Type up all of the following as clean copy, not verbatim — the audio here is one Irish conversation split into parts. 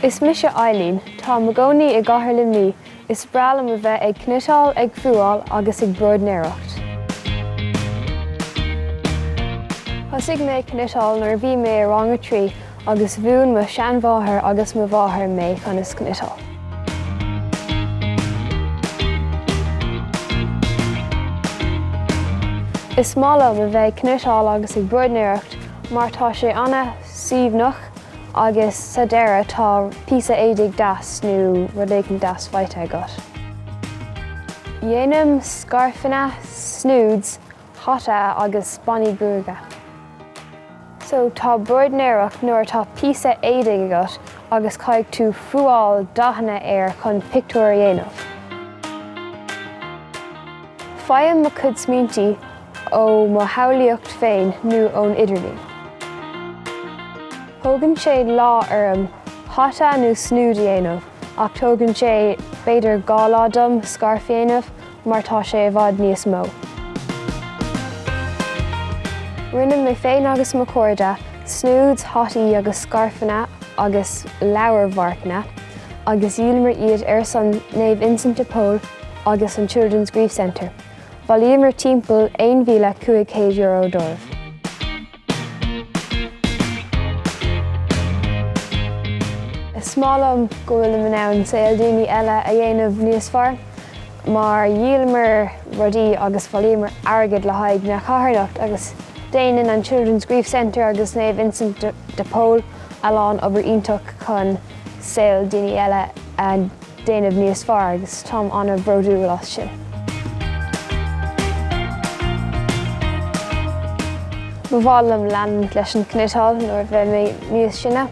Is mise Eileen. Táim i mo chónaí i gCathair Luimnigh. Is breá liom a bheith ag cniotáil, ag fuáil agus ag bróidnéireacht. Thosaigh mé ag cniotáil nuair a bhí mé i rang a 3 agus mhúin mo sheanmháthair agus mo mháthair mé conas cniotáil. Is maith liom a bheith ag cniotáil agus ag bróidnéireacht mar tá sé ana-suaimhneach agus sa deireadh tá píosa éadaigh deas nó rud éigin deas faighte agat. Déanaim scairfeanna, snoods, hata agus bannaí gruaige. So tá bróidnéireacht nuair atá píosa éadaigh agat agus caithfidh tú fuáil dathanna air chun pictiúr a dhéanamh. Faighim mo chuid smaointí ó mo shamhlaíocht féin nó ón idirlíon. Tógann sé lá orm hata nó snood a dhéanamh ach tógann sé b'fhéidir 2 lá dom scairf a dhéanamh mar tá sé i bhfad níos mó. Rinne mé féin agus mo chairde snoods, hataí agus scairfeanna agus leabharmharcanna agus dhíolamar iad ar son Naomh Vincent de Paul agus an Children's Grief Centre. Bhailíomar timpeall €1,500 dóibh. Is maith liom go bhfuilim in ann saol daoine eile a dhéanamh níos fearr mar dhíolamar rudaí agus bhailíomar airgead le haghaidh na carthanacht agus déanann an Children's Grief Centre agus Naomh Vincent de Paul a lán obair iontach chun saol daoine eile a déanamh níos fearr agus táim an-bhródúil as sin. Ba mhaith liom leanúint leis an chniotáil nuair a bheidh mé níos sine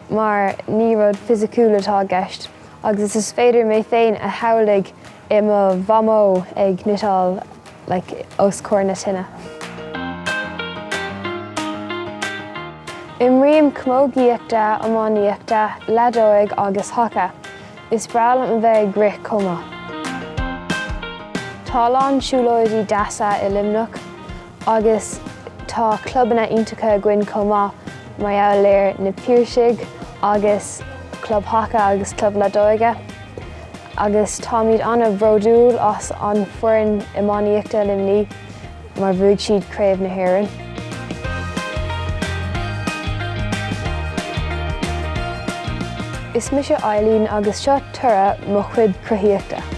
mar ní rud fisiciúil atá i gceist agus is féidir mé féin a shamhlaigh i mo mhamó ag cniotáil like os comhair na tine. Imrím camógaíochta, iománaíochta, leadóig agus haca. Is breá liom a bheith ag rith chomh maith. Tá a lán siúlóidí deasa i Luimneach agus tá clubanna iontacha againn chomh maith mar gheall ar na Piarsaigh agus club haca agus club leadóige. Agus táimid an-bhródúil as an foireann iománaíochta Luimnigh mar bhuaigh siad Craobh na hÉireann. Is mise Eileen agus seo toradh mo chuid cruthaíochta.